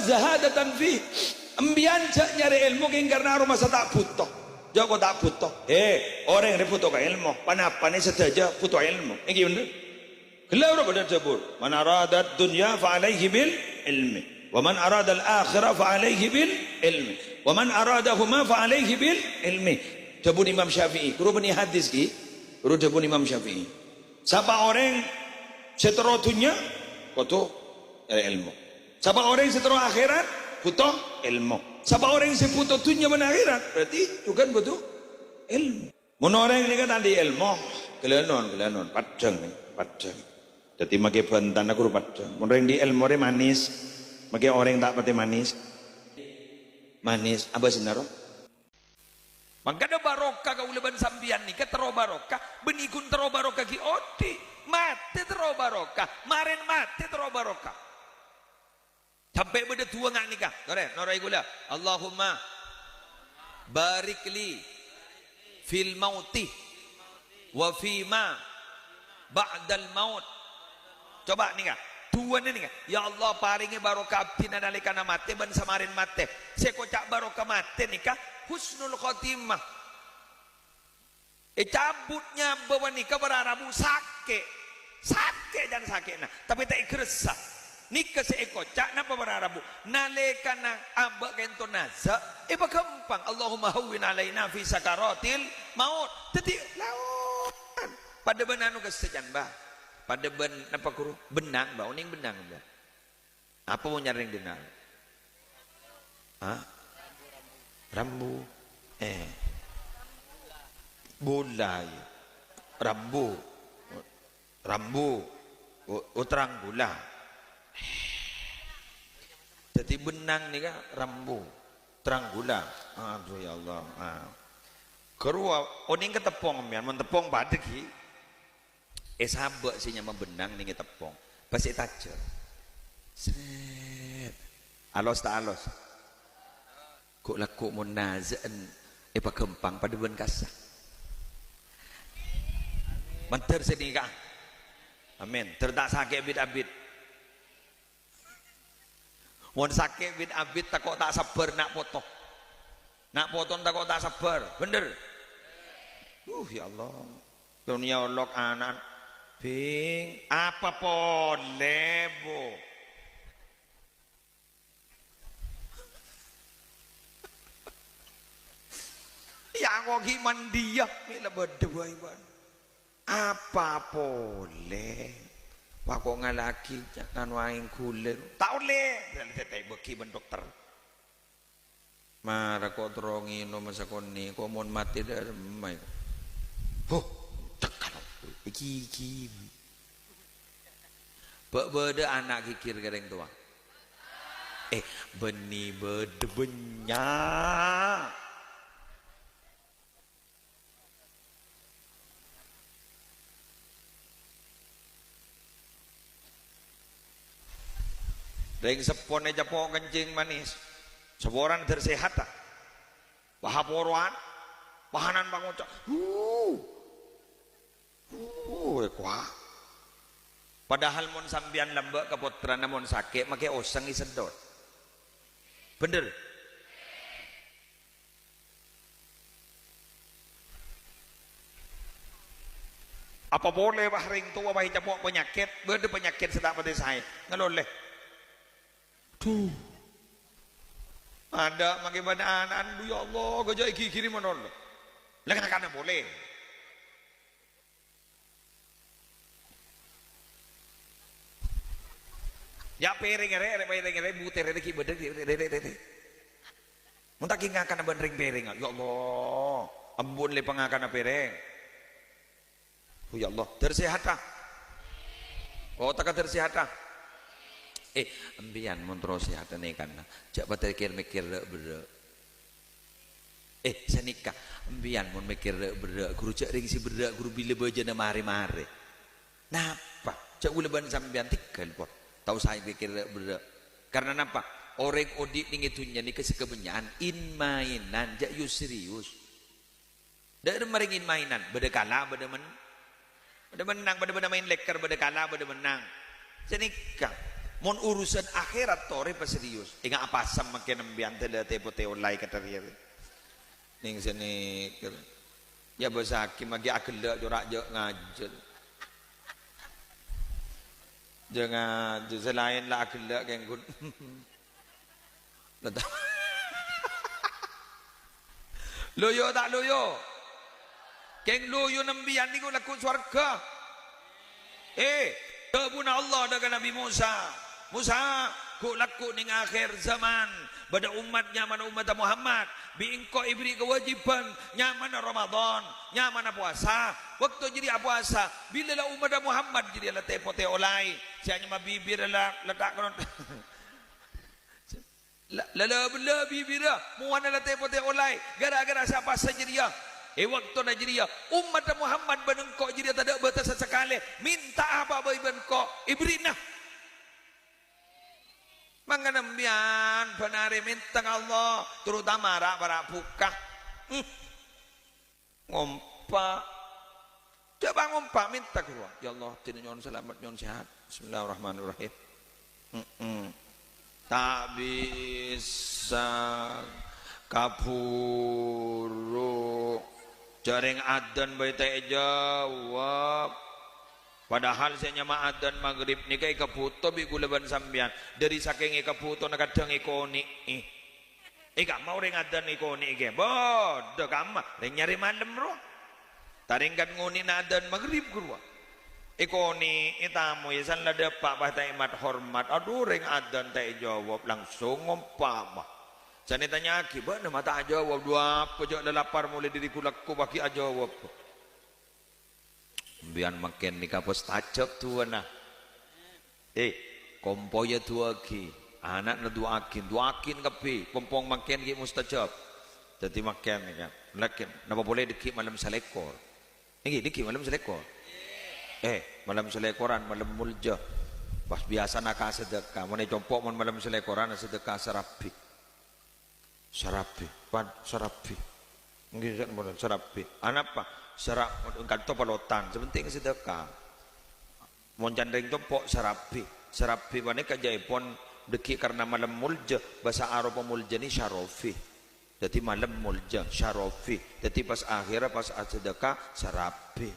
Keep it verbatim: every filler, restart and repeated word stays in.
zahadatan fi. Empiyan jhâ' nyarè èlmo kèng karna aromasa ta' bhuto. Jhâ' ko ta' bhuto. He, orèng rè bhuto ka èlmo. Panapa'na sadaja bhuto èlmo. Ènggi bhender? Ghellâ' ora bâdâ dhâbur, "Man aradad dunya fa alaihi bil ilmi, wa man aradal akhirah fa alaihi bil ilmi, wa man aradahuma fa alaihi bil ilmi." Dhâbuna Imam Syafi'i, ghuru bânnè hadis ghi, ghuru dhâbuna Imam Syafi'i. Sapa orèng sè terro dhunnya, kodhu nyarè èlmo. Sapa orèng sè terro akhèrat, bhuto èlmo. Sapa orèng sè bhuto dhunnya bân akhèrat, berarti jhughân bhuto èlmo. Mon orèng nèka ta' andi' èlmo, ghâlânon, ghâlânon, paddhâng nèka, paddhâng. Dhâddhi makè bhântana ghuru paddhâng. Mon orèng andi' èlmo rè manis, makè orèng ta' patè manis. Manis, abâ' sennaro. Mangkana barokah kaulâ bân sampèyan nèka terro barokah, bânnè ghun terro barokah ghi' odi'. Matè terro barokah, marèn matè terro barokah. Sampè' bâdâ du'a nga' nèka. Torè, noro'è ghulâ. Allahumma barik li fil mauti wa fima ba'dal maut. Coba nèka. Du'ana nèka. "Ya Allah, parèngè barokah abdhina nalèkana matè bân samarèn matè." Sè èkoca' barokah matè nèka husnul khotimah. Ècabut nyabâ panèka para rabu sakè'. Sakè' can sakè'na, tapè ta' èghâressa. Nèka sè èkoca' napa para rabu? Nalèkana abâ' kento naza', èpaghâmpang, "Allahumma hawwin alaina fi sakaratil maut." Dhâddhi laonan. Padâ bân anu kassa can, Mbah. Padâ bân napa, Ghuru? Bennang, Mbah. Onèng bennang, Mbah. Apa mon nyarèng dinna'? Hah? Rambu. Eh. Bola, iyâ. Rambu. Rambu. O-, oh, terang bola. Dhâddhi bennang nèka rambu. Terang bola. Aduh, ya Allah. Ah. Ghuru, onèng ka teppong, sampèyan. Mon teppong padâ, ghi. Èsabâ' sè nyama bennang nèng è teppong, pas ètajhâr. Srèt. Alos ta' alos? Ghu'-lagghu' mon naza'an èpaghâmpang padâ bân kassa. Mandhâr sè nèka. Amin. Dhâr ta' sakè' bit-abit. Mon sakè' bit-abit tako' ta' sabbhâr na' poto. Na' potona tako' ta' sabbhâr. Bhender? Uh, ya Allah. Dunya olok ana'na. Bhing, apa polè, Bu? Ya, engko' ghi' mandiya, mè' la bâdâ bhâi, Pak. Apa polè? Wah, kok ngala'aghi, ca-, anu aèng ghulâ. Ta' ollè. Tètè bâgi bân dokter. Mara kok terro ngènom sakonè', kok mon matè dâ' remma, kok. Huh, cekal. Iki, iki. Bâ-, bâdâ ana' ghighir ka rèng towa? Eh, bânnè bâdâ bânnya'. Rèng seppona ècapo' kencing manis. Saporana dâr sehatta. Wah, aporowan. Wahanan pangoca'. Hu. Hu, èkowa. Padahal mon sampèyan lambâ' ka pottrana mon sakè', makè oseng èseddhot. Bhender? Apa polè, wah, rèng towa, wah, ècapo' panyakèt, bâdâ panyakèt sè ta' patè saè. Ngalolè. Dhu. Adâ' makè bân ana'na, dhu, ya Allah, ghâjâ èghighiri malolo. La ngakana polè. Ya', pèrèng arè, arè pèrèng arè, butèr arè ghi' bâdâ, rè, rè, rè, rè. Mon ta' ghi' ngakana bân rèng pèrèngnga, ya Allah, ampon lè pangakana pèrèng. Oh, ya Allah, dâr sehatta. Otakka dâr sehatta. Eh, empèyan mon terro sehatta nèkana, jhâ' patè kèr-mèkkèr rè'-berrâ'. Eh, sanèka, empèyan mon mèkkèr rè'-berrâ', ghuru jhâ' rèng sè berrâ', ghuru bilâ bâjâna marè-marè. Napa? Jhâ' ghulâ bân sampèyan tèghâl, pon. Ta' osa mèkkèr rè'-berrâ'. Karna napa? Orèng odi' nèng è dhunnya nèka sakabânnya'an in-mainan, jhâ' yu-, serius. Dâ' remma rèng in-mainan, bâdâ kala, bâdâ men-, bâdâ mennang, bâdâ, bâdâ maèn lèkèr, bâdâ kala, bâdâ mennang. Sanèka, Mon urusan akhèrat torè paserius. Enga' apasem mangkèn empèyan dâlâ tè-potè ollè ka tarèya. Nèng sanèka. Ya bâsaghi maghi aghellâ' cora' jâ' ngajhâl. Jâ' ngajhâl, sè laèn la aghellâ' kèng ghun. Lah, ta-, loyo ta' loyo? Kèng loyo empèyan nèko lagghu' sowarghâ. Eh, dhâbuna Allah dâ' ka Nabi Musa, "Musa, ghu'-, lagghu' nèng akhèr zaman, bâdâ ommat nyamana ommatta Muhammad, bi' engko' èberri' kawâjibhân nyamana Ramadan, nyamana powasa. Bâkto jârèya apowasa, bilâ la ommatta Muhammad jârèya la tè-potè ollè, sè anyama bibirra la, la ta' kanon." La, la, la, la bibirra, mowana la tè-potè ollè, ghârâ-ghârâ sapa sajârèya. È bâktona jârèya, ommatta Muhammad bân engko' jârèya tadâ' bâtessa sakalè. Mènta apa bhâi bân engko', èberri'na. Mangkana empèyan bân arè mènta ka Allah, terutama ra'-para' bhuka. Hmm. Ngompa'. Coba ngompa', mènta ka Allah. "Ya Allah, dinah nyo'on salamet, nyo'on sehat." Bismillahirrahmanirrahim. Mm-mm. Ta' bisa kabhuru. Jhâ' rèng adzan bhâi ta' èjâwâb. Padahal sè nyama adzan maghrib nèka èkabhuto bi' kaulâ bân sampèyan. Dâri sakèng èkabhutona kadhâng èkonè'è. È kamma orèng adzan èkonè'è kè? Bâdâ kamma, rèng nyarè malem rowa. Tarèng kan ngonè'na adzan maghrib ghâruwa. Èkonè'è tamoy, san la dâpa' pas ta' èmat hormat. Adhu, rèng adzan ta' èjâwâb, langsung ngompa', ma. San ètanya'aghi, "Bâ'na ma' ta' ajâwâb?" "Dhu apa jhâ' lalapar molaè dâri ghu-, lagghu' paghi' ajâwâb." Empèyan mangkèn nèka mustajab du'âna. Eh, kompoyya du'âaghi, ana'na du'âaghi, du'âaghi kabbhi, pong-pong mangkèn ghi' mustajab. Dâddhi mangkèn nèka, lakèn, napa polè dhâggi' malem salèkor? Èngghi, dhâggi' malem salèkor. Eh, malem salèkoran, malem molja. Pas biyasana ka sadhâka, mon è compo' mon malem salèkoran sadhâka sarabi. Sarabi, pan, sarabi. Ngghi, sampun, sarabi. Anapa? Sara-, kanto palotan, sè pentèng sadhâka. Mon can rèng compo', sarabi. Sarabi panèka jhâèpon dhâggi' karna malem molja, bhâsa Arabhâ molja nè syarofi. Dâddhi malem molja, syarofi. Dâddhi pas akhèrra pas asadhâka, sarabi.